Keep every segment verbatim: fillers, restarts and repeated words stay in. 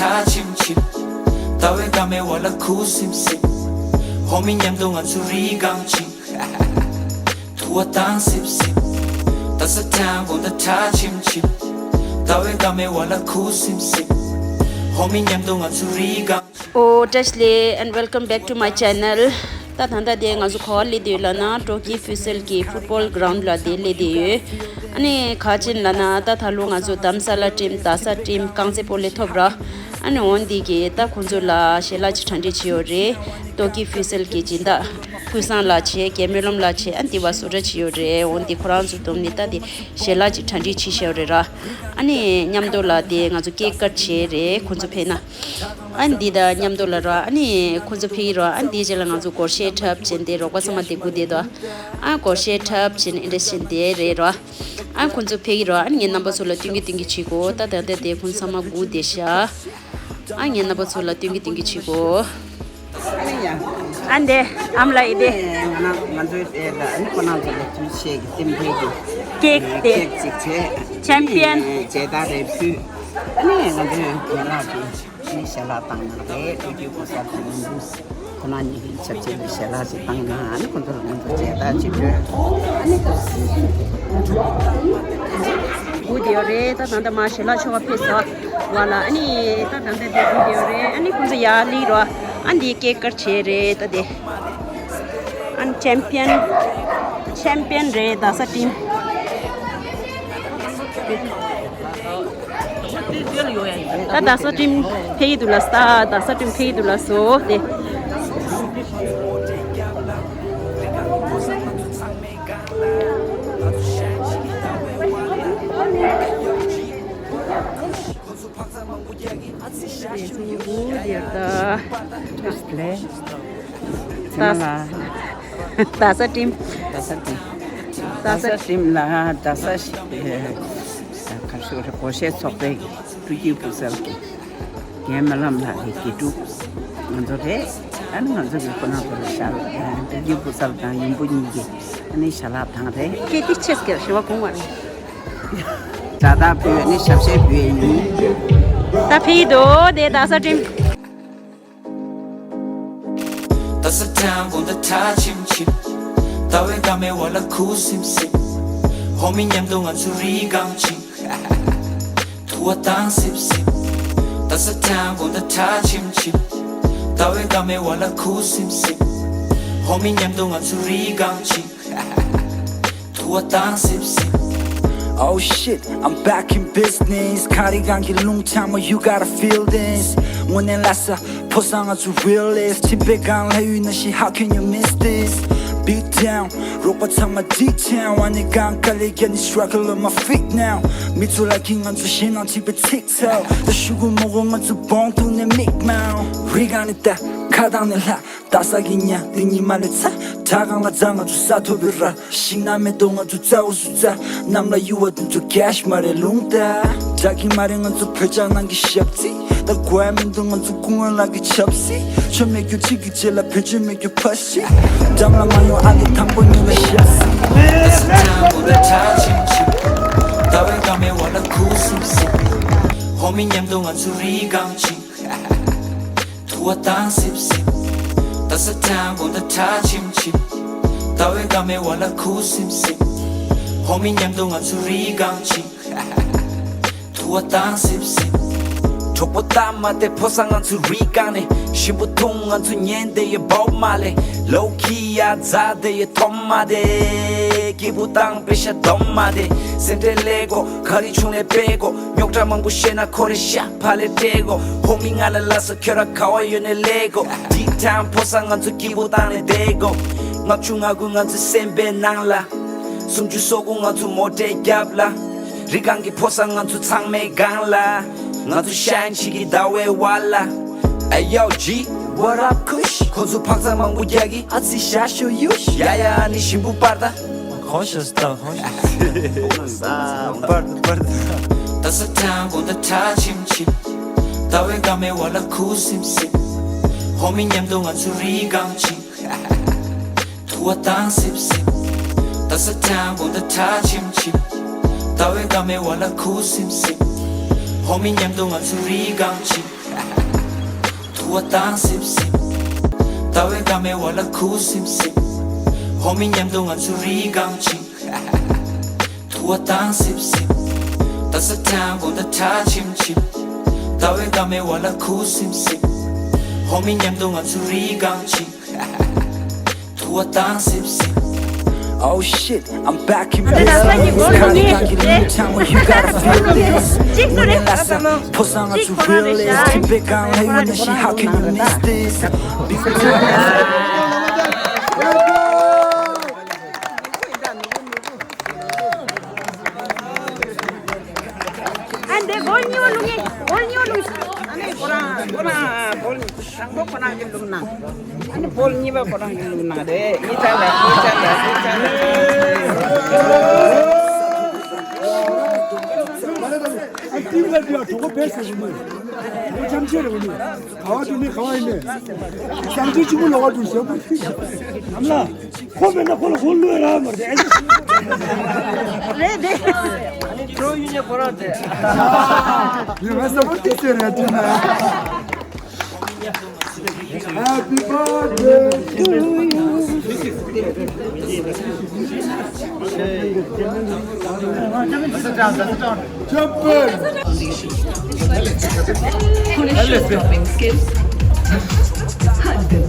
ཁྲ་ཆིམ་ཆིམ། ཟླ་བའི་སྐར་མའི་འོག་ལ་ཁུ་སིམ་སིམ། ཧོ་མི་མཉམ་དུ་ང་ཚོ་རི་སྒང་ཕྱིན། དུ་བ་དྭངས་སིབ་སིབ། ད་ས་ཐང་དགོང་དག་ཁྲ་ཆིམ་ཆིམ། ཟླ་བའི་སྐར་མའི་འོག་ལ་ཁུ་སིམ་སིམ། ཧོ་མི་མཉམ་དུ་ང་ཚོ་རི་སྒང་། Oh, Teshle and welcome back to my channel. ད་ད་ལྟ་དེ་ང་ཚོ་ག་པར་སླེབས་བསྡད་ཡོད་ལབ་ན་ཊོ་ཀི་ཕུ་སེལ་གྱི་ཕུཊ་བོལ་གྷི་རའུན་ཌི་ལ་དེ་སླེབས་བསྡད་ཡོད། ཨ་ནི་ག་རེ་ཡིན་ལབ་ན་ད་ད་ལོ་ང་ཚོ་དྷ་རམ་ས་ལ་ཊིམ་རྡ་ས་ཊིམ་རྐང་རྩེད་སྤོ་ལོ་ཐོབ་ར། ཨ་ནི་འོན་ཏེ་གི་ད་ཁོང་ཚོ་ལ་ཞལ་ལག་ཅིག་གྲ་སྒྲིག་བྱས་ཡོད་རེད། ཊོ་ཀི་ཕུ་སེལ་གྱི་སྦྱིན་བདག་ཀུན་བཟང་ལགས་བྱས་རྒན་སྨོན་ལམ་ལགས་བྱས་ཨ་ནི་དེ་བ་བཟོ་གྲྭ་བྱས་ཡོད་རེད། འོན་ཏེ་ཁོ་རང་ཚོ་བསྡོམས་ནས་ད་དེ་ཞལ་ལག་ཅིག་གྲ་སྒྲིག་བྱས་བཞག་ཡོད་རེད་ར། ཨ་ནི་མཉམ་དུ་ལ་དེ་ང་ཚོ་ཀེག་ཀཊ་བྱས་རེད། ཁོང་ཚོ་ཕེབས་ན། ཨ་ནི་འདི་དང་མཉམ་དུ་ལ་ར། ཨ་ནི་ཁོང་ཚོ་ཕེབས་ཀྱི་ར། ཨ་ནི་འདིའི་རྗེས་ལ་ང་ཚོ་སྒོར་གཞས་འཁྲབ་བྱས་ཏེ་རོགས་པ་ཚང་མ་དེ་སྒུག་བསྡད་འདུག་ཨ་སྒོར་གཞས་འཁྲབ་བྱས་ཨེ་འདྲ་བྱས་བསྡད་རེད་ར། ཨ་ཁོང་ཚོ་ཕེབས་ཀྱི་ར། ཨ་ནི་ངས་རྣམ་པ་ཚོ་ལ་སྟོན་གྱི་སྟོན་གྱི་བྱེད་གོ་ད་ད་ལྟ་དེ་ཁོང་ཚང་མ་སྒུག་བསྡད་ཤག་ཨ་ངས་རྣམ་པ་ཚོ་ལ་སྟོན་གྱི་སྟོན་གྱི་བྱེད་གོ་ཨ་འདི་ཨམ་ལ་ཡི་དེ། ང་ང་ཚོའི་དེ་ལ་ཨ་ནི་ཁོ་རང་ཚོ་ལ་ཅུང་ཆེ་གི་སྟེམ་ཐེ་གི་ཀེག་དེ། ཀེག་ཅིག་བྱས། ཆེམ་པི་ཡན། བྱས་ད་རེ་ཕུལ། ཨ་ནི་ང་ཚོའི་མི་ལགས་ཀྱིས་ཨ་ནི་ཞལ་ལག་བཏང་གནང་རེད། ཀྲུའུ་ཀྲུའུ་ཕོ་གསར་དང་ཡིན་འདུག་ཁོ་རང་གཉིས་ཀྱི་ཆབ་ཆེན་གྱི་ཞལ་ལག་ཅིག་བཏང་གནང་། ཨ་ནི་ཁོ་ཚོ་ལ་ང་ཚོ་མཇལ་དར་ཅིག་སྤྲོད། ཨ་ནི་སྒུག་བསྡད་ཡོད་རེད། ད་ད་ལྟ་མ་ཞལ་ལག་མཆོད་པ་ཕེབས་ཚར་བ་ལ། ཨ་ནི་ད་ད་ལྟ་དེ་སྒུག་བསྡད་ཡོད་རེད། ཨ་ནི་ཁོང་ཚོ་ཡར་སླེབས་རོགས། ཨ་ནི་དེ་ཀེག་ཀཊ་བྱས་རེད་ད་དེ། ཨ་ནི་ཆེམ་པི་ཡན། ཆེམ་པི་ཡན་རེད་རྡ་ས་ཊིམ། ད་རྡ་ས་ཊིམ་ཕེབས་ཀྱི་འདུག་ལ་ས། རྡ་ས་ཊིམ་ཕེབས་ཀྱི་འདུག་ལ་སོ་དེ། རྡ་ས་ཊིམ། རྡ་ས་ཊིམ་ལ་རྡ་ས་ཞི་ཁ་ཤོར་སྒོར་གཞས་ཚོགས་པའི་ཀྲུའུ་ཀྲུའུ་ཕུ་གསར་གྱི་རྒན་སྨོན་ལམ་ལགས་ཀྱི་དགེ་ཕྲུག་ང་ཚོ་རེད། ཨ་ནི་ང་ཚོ་གི་ཁོ་རང་ཚོ་ལ་ཞལ་ཀྲུའུ་ཀྲུའུ་ཕུ་གསར་དང་ཡུམ་བུ་གཉིས་ཀྱི་ཨ་ནི་ཞལ་ལག་དང་རེད། ཀེ་ཏི་ཆེས་ཀྱི་ཞུ་བ་གོང་བ་རེད། ད་ལྟ་བོད་ནི་ཞབས་ཞུ་བོད་ཡིན། ད་ཕེབས་འདུག་དེ་རྡ་ས་ཊིམ། ད་ས་ཐང་དགོང་དག་ཁྲ་ཆིམ་ཆིམ། ཟླ་བའི་སྐར་མའི་འོག་ལ་ཁུ་སིམ་སིམ། ཧོ་མི་མཉམ་དུ་ང་ཚོ་རི་སྒང་ཕྱིན། དུ་བ་དྭངས་སིབ་སིབ། ད་ས་ཐང་དགོང་དག་ཁྲ་ཆིམ་ཆིམ། ཟླ་བའི་སྐར་མའི་འོག་ལ་ཁུ་སིམ་སིམ། ཧོ་མི་མཉམ་དུ་ང་ཚོ་རི་སྒང་ཕྱིན། དུ་བ་དྭངས་སིབ་སིབ། Oh shit, I'm back in business. ཁ་རི་གང་གི་རླུང་འཚབ་མོ། You gotta feel this. དངོས་གནས་ལ་ས་ཕོ་སང་ང་ཚོ་realist. ཆིམ་པའི་སྒང་ལ་ཡུལ་ན་ཤི། How can you miss this? Beat down. རོགས་པ་ཚང་མ་འགྲིག་ཆེན། བ་ནི་གང་ག་ལེ་ག་ནི་struggle on my feet now. མི་ཚོ་ལ་གི་ང་ཚོ་ཞེད་སྣང་ཆིག་པའི་ཚིག་ཚད། ད་ཤུ་གུ་མོ་གོ་ང་ཚོ་བོང་ཐུག་ནས་མིག་མའོ། རི་གང་ནས་ལྟ་ཁ་དང་ནས་ལྷ། རྡ་ས་གི་ཉ་འདི་ཉི་མ་ལས་ཚ། བྲག་སྒང་ལ་རྩྭ་ང་ཚོ་ས་ཐོབ་པའི་ར། ཤིང་ནགས་མེ་ཏོག་ང་ཚོ་རྩ་འོག་སུ་རྩྭ། གནམ་ལ་གཡུ་བ་འདི་ཚོ་cash མ་རེད་ལུང་ལྟ། དྲག་གི་མ་རེད་ང་ཚོ་བོད་ལྕགས་ནང་གི་ཞབས་རྩི། ད་གོ་ཡ་མི་འདུག་ང་ཚོ་སྐུ་ངོ་ལགས་ཀྱི་ཆབ་སྲིད། ཆོ་མེད་རྒྱུ་གཅིག་གི་རྗེས་ལ་བེད་སྤྱོད་མེད་རྒྱུ་ཕ་ཤི། འགྲམ་ལ་མ་ཡོང་ཨ་ལི་དང་པོ་ཉོ་ལ་ཞབས་སྲིད། ད་ས་ཐང་དགོང་དག་ཁྲ་ཆིམ་ཆིམ། ཟླ་བའི་སྐར་མའི་འོག་ལ་ཁུ་སིམ་སིམ། ཧོ་མི་མཉམ་དུ་ང་ཚོ་རི་སྒང་ཕྱིན། དུ་བ་དྭངས་སིབ་སིབ། ད་ས་ཐང་དགོང་དག་ཁྲ་ཆིམ་ཆིམ། ཟླ་བའི་སྐར་མའི་འོག་ལ་ཁུ་སིམ་སིམ། ཧོ་མི་མཉམ་དུ་ང་ཚོ་རི་སྒང་ཕྱིན། དུ་བ་དྭངས་སིབ་སིབ། གྲོགས་པོ་ད་མ་དེ་ཕོ་སང་ང་ཚོ་རི་སྒང་ནས། ཞིམ་པོ་འཐུང་ང་ཚོ་ཉན་དེ་ཡེ་བོག་མ་ལེ། ལོ་ཁི་ཡ་རྫ་དེ་ཡེ་ཐོམ་མ་དེ། སྐྱིད་པོ་བཏང་པེ་ཤ་སྡོམ་མ་དེ། སེམས་ཁྲལ་ལས་གོ་ཁ་རི་ཆུང་ལས་པེ་གོ་རྙོག་དྲ་མང་པོ་བཤད་ན་ཁོ་རེ་ཤ། ཕ་ལེ་ཏྲེ་གོ་ཧོ་མི་ང་ལ་ལ་ས་ཁྱོད་ར་ཁ་བ་ཡོད་ནས་ལེ་གོ་ཏི་ཐང་ཕོ་སང་ང་ཚོ་སྐྱིད་པོ་བཏང་ནས་བསྡད་གོ་ལྔ་བཅུ་ང་དགུ་ང་ཚོའི་སེམས་པའི་ནང་ལ། སུམ་ཅུ་སོ་དགུ་ང་ཚོ་མོ་ཊའི་རྒྱབ་ལ། རི་སྒང་གི་ཕོ་སང་ང་ཚོ་ཚང་མའི་སྒང་ལ། ང་ཚོ་ཤའིན་བྱེད་ཀྱི་ཟླ་བའི་བར་ལ། Hey yo G, what up Kush? ཁོ་ཚོ་འཕག་འཚག་མང་པོ་རྒྱག་གི་ཨ་ཙི་ཤ་ཤོ་ཡུ་ཤ། ཡ་ཡ་ཨ་ནི་ཞིམ་པོ་པར་ད། ཧོ་ཤ་སྟ་ཧོ་ཤ། པར་ད་པར་ད། ད་ས་ཐང་དགོང་དག་ཁྲ་ཆིམ་ཆིམ། ཟླ་བའི་སྐར་མའི་འོག་ལ་ཁུ་སིམ་སིམ། ཧོ་མི་མཉམ་དུ་ང་ཚོ་རི་སྒང་ཕྱིན། དུ་བ་དྭངས་སིབ་སིབ། ད་ས་ཐང་དགོང་དག་ཁྲ་ཆིམ་ཆིམ། ཟླ་བའི་སྐར་མའི་འོག་ལ་ཁུ་སིམ་སིམ། ཧོ་མི་མཉམ་དུ་ང་ཚོ་རི་སྒང་ཕྱིན། བ་དང་སིབ་སིབ། ཟླ་བའི་སྐར་མའི་འོག་ལ་ཁུ་སིམ་སིམ། ཧོ་མི་མཉམ་དུ་ང་ཚོ་རི་སྒང་ཅིག་དུ་བ་དང་སིབ་སིབ། ད་ས་ཐང་གོ་ད་ཁྲ་ཆིམ་ཆིམ། ཟླ་བའི་སྐར་མའི་འོག་ལ་ཁུ་སིམ་སིམ། ཧོ་མི་མཉམ་དུ་ང་ཚོ་རི་སྒང་ཅིག་དུ་བ་དང་སིབ་སིབ། Oh shit, I'm back in business. ཁ་ནས་གང་གི་ལུང་ཆང་མོ། You gotta feel this. ངོ་ནས་ལ་ས་ཕོ་བཟང་ང་ཚོ་realist. Tibet གང་ལས་ཡོད་ན་ཤི། How can you miss this? ཨ་འདི་སྒོར་གཉིས་པ་བླུག་ངེས། སྒོར་གཉིས་པ་བླུག་ཨ་ནི་ཁོ་རང་ཁོ་རང་སྒོར་དང་པོ་ཁོ་རང་གིས་བླུག་ན། ཨ་ནི་སྒོར་གཉིས་པ་ཁོ་རང་གིས་བླུག་ན་རེད། གཉིས་ཆ་ལ་གཉིས་ཆ་ལ་གཉིས་ཆ་ལ། ཨ་ཏིང་ལ་ཏིང་གྲོགས་པོ་བེད་ཟེར་གོ་ནི། ཁོ་འཆམ་ཆེ་རེད་གོ་ནི། ག་བ་དུ་ནི་ག་བ་ཡིན་ནི། བཟང་ཆེ་གཅིག་པུ་ལོག་པ་འདུག་ཞེ་པོ། ཨ་མ་ལགས། ཁོ་མེད་ན་ཁོ་ལ་ཁོ་བློས་རག་མ་རེད། རེད་དེ། ཁྱོད་གཡུལ་ཉེ་ཁོ་རང་དེ། ཡིན་ང་ས་བོ་དེ་ཟེར་རེད་དེ་ན། Happy birthday to you. Foundation. Polish shopping skills. Hudson.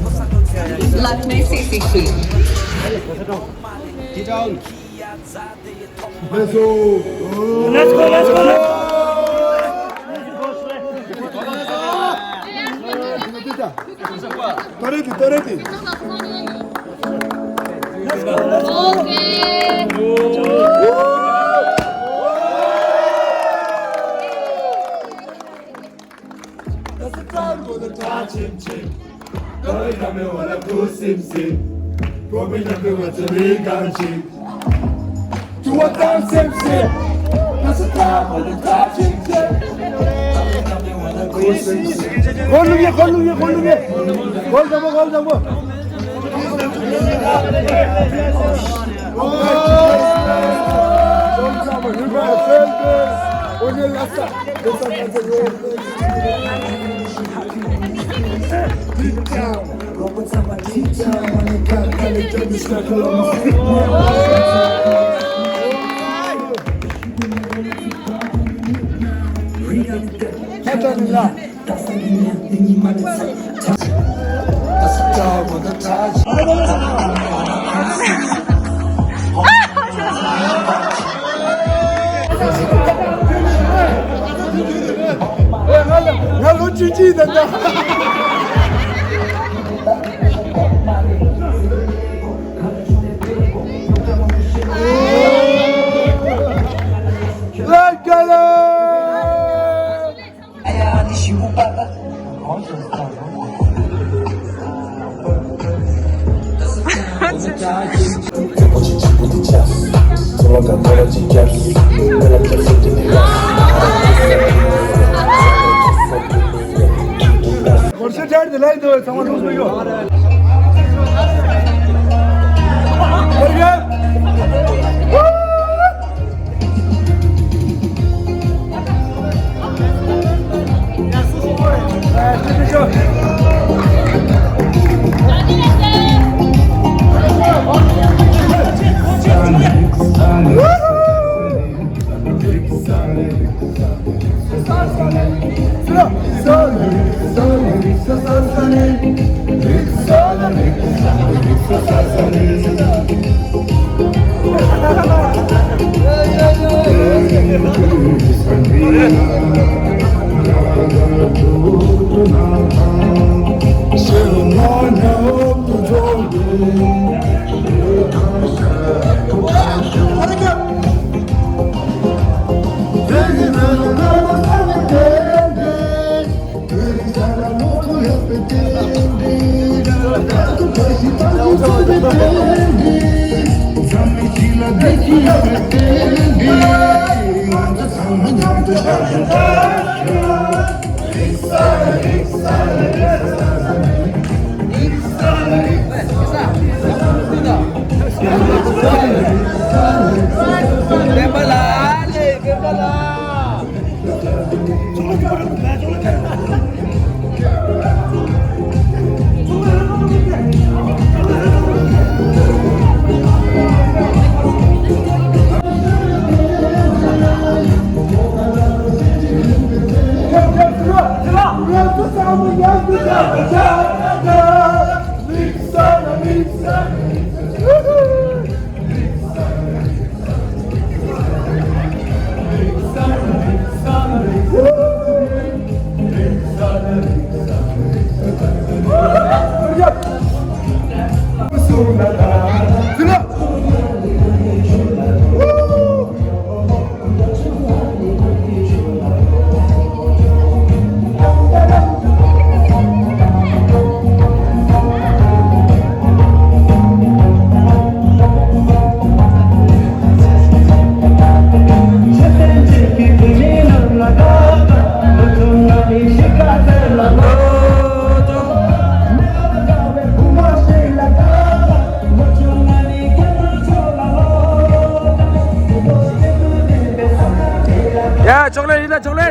Lakme C C cream. Let's go. Let's go, let's go, let's go. Toreti, toreti. ང་ལོ་བཅུ་གཅིག་ད་ལྟ། ཡ། ཅོག་ལེ་ཡིན་ན་ཅོག་ལེ།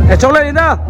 ཨེ། ཅོག་ལེ་ཡིན་ན།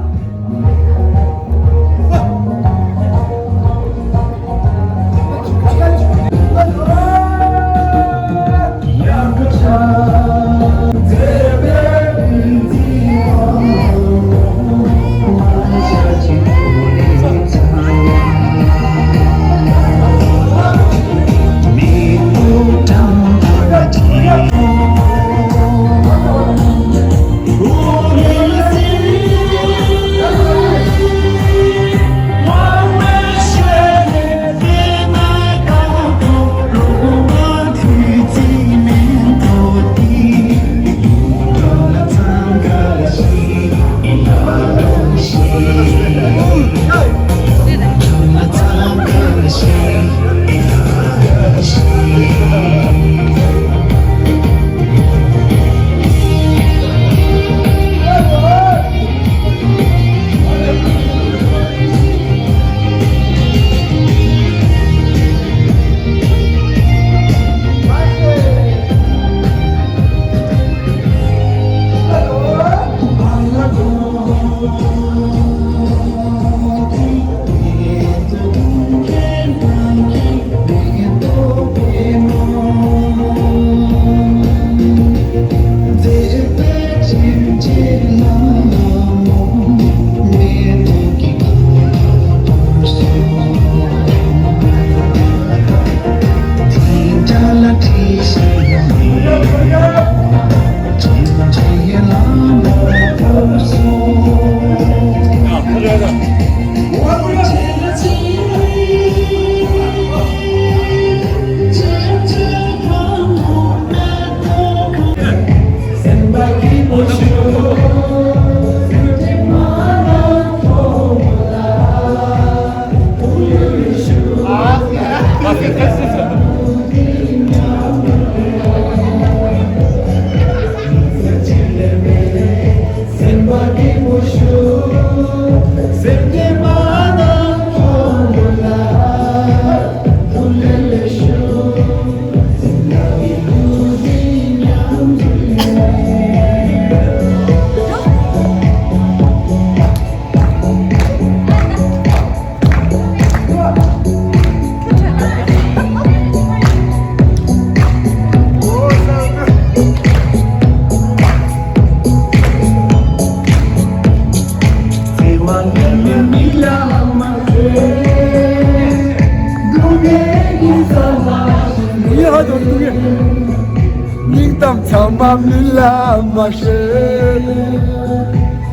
སྙིང་གཏམ་ཚང་མ་མི་ལ་མ་བཤད།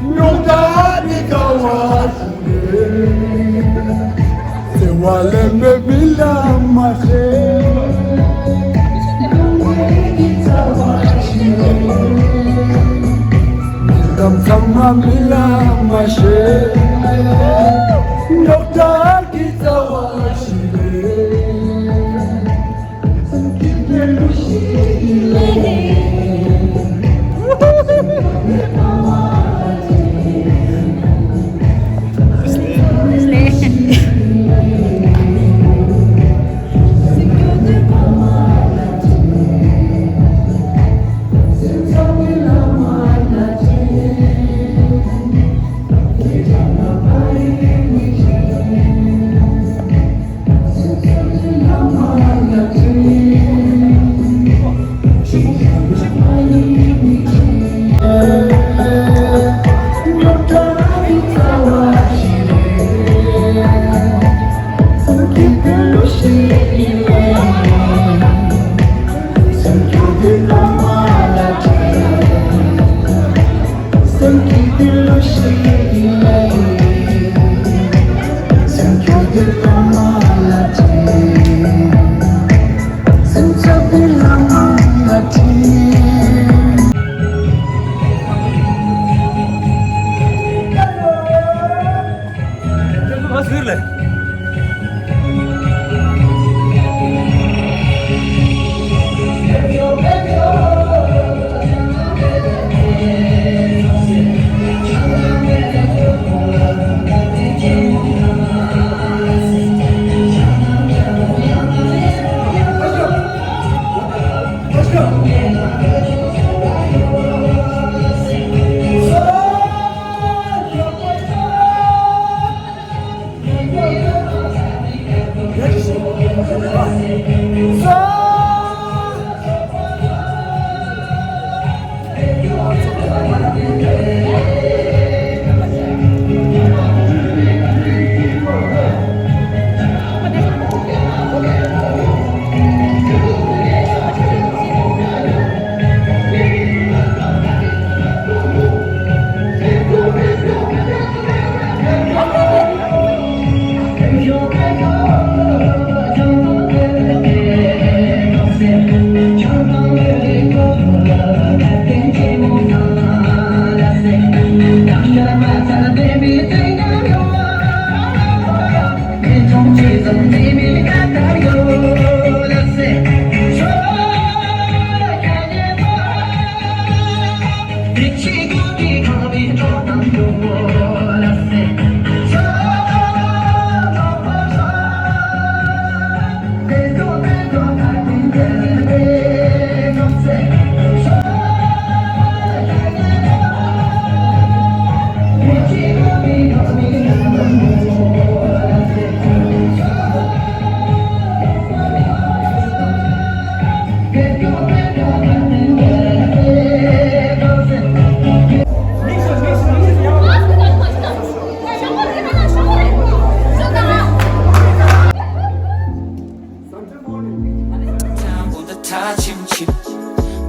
རྙོག་དྲ་འདི་ག་བ། བརྩེ་བ་ལེན་པའི་མི་ལ་མ་ཤེས། གཏམ་ཚང་མ་མི་ལ་མ་ཤེས། རྙོག་དྲ་གི་རྩ་བ་ཞིག་རེད།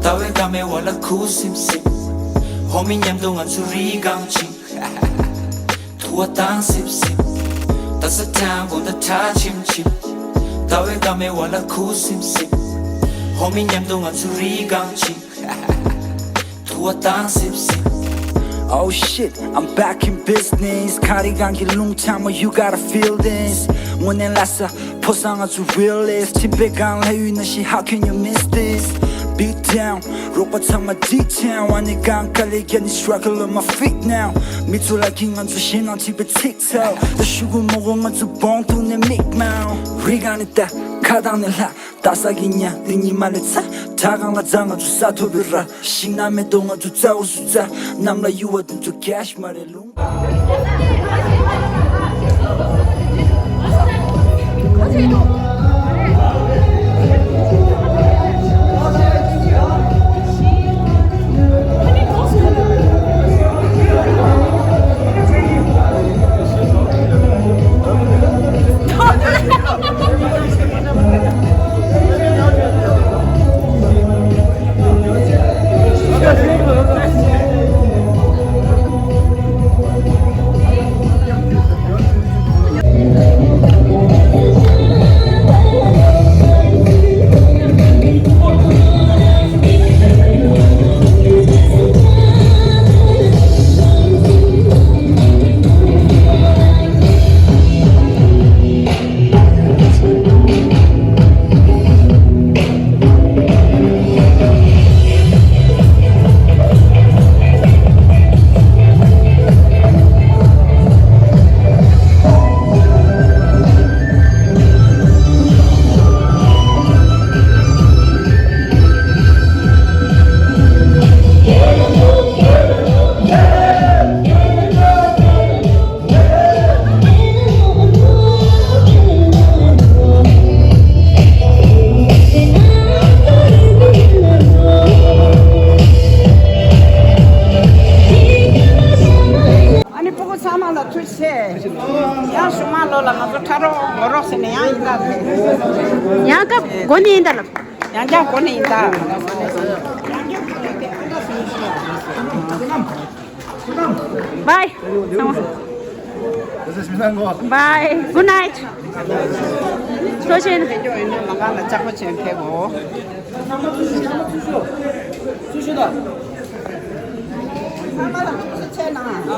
ཟླ་བའི་འགག་མེད་འོག་ལ་ཁུ་སིམ་སིམ། ཧོ་མི་མཉམ་དུ་ང་ཚོ་རི་སྒང་ཕྱིན། དུ་བ་བཏང་སིབ་སིབ། ད་ས་ཐང་དགོང་དག་ཁྲ་ཆིམ་ཆིམ། ཟླ་བའི་འགག་མེད་འོག་ལ་ཁུ་སིམ་སིམ། ཧོ་མི་མཉམ་དུ་ང་ཚོ་རི་སྒང་ཕྱིན། དུ་བ་བཏང་སིབ་སིབ། Oh shit, I'm back in business. ཁ་རི་སྒང་གི་རླུང་འཚབ་མ། You gotta feel this. དངོས་གནས་ལ་ས་ཕོ་སང་ང་ཚོ་realist. ཆིམ་པའི་སྒང་ལ་ཡུལ་ན་ཤི། How can you miss this? Beat down. རོགས་པ་ཚང་མ་འཇིགས་ཆེན་བ་ནི་སྒང་ག་ལེ་རྒྱ་ནི་struggle on my feet now. མི་ཚོ་ལ་གི་ང་ཚོ་ཞེད་སྣང་བྱེད་པའི་ཚིག་ཚད། ད་ཤུ་གུ་མོ་གོ་ང་ཚོ་བོང་ཐུག་ནས་མིག་མའོ། རི་ག་ནི་ད་ཁ་དང་ནི་ལྷ། ད་ས་གི་ཉ་འདི་ཉི་མ་ལས་ཚ། བྲག་སྒང་ལ་རྫ་ང་ཚོ་ས་ཐོབ་པའི་ར། ཤིང་ནགས་མེ་ཏོག་ང་ཚོ་རྩ་འུ་སུ་རྩ། གནམ་ལ་གཡུ་བ་འདི་ཚོ་cash མ་རེད་ལུང་། ཨ་ནི་སྤུ་གུ་ཚང་མ་ལ་ཐུགས་རྗེ་ཆེ། ཡང་གཞུག་མ་ལོ་ལ་ང་ཚོ་ཁྲ་རོག་མོ་རོག་ཟེར་ནས་ཡང་ཡིན་ད། ཡང་སྐབས་འགོ་ནས་ཡིན་ད་ལབ། ཡང་བསྐྱར་འགོ་ནས་ཡིན་ད། Bye. Bye. Good night. ཁྱོད་ཆེན། དེ་སྐྱོ་ཡིན་ན་ལམ་ཁ་ལ་ལྕགས་པོ་ཆེན་ཕེབས་གོ། ཚང་མ་ལ་ཐུགས་རྗེ་ཆེ་གནང་།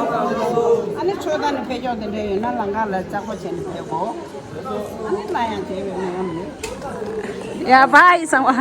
ཨ་ནི་ཆོས་དང་ནི་ཕེབས་སྐྱོང་དེ་འདྲ་ཡོད་ན་ལམ་ཁ་ལ་ལྕགས་པོ་ཆེན་ཕེབས་གོ། ཨ་ནི་ལ་ཡང་བྱས་པའི་མི་ཡོང་མེད། ཡ་བའི་ཚང་མ།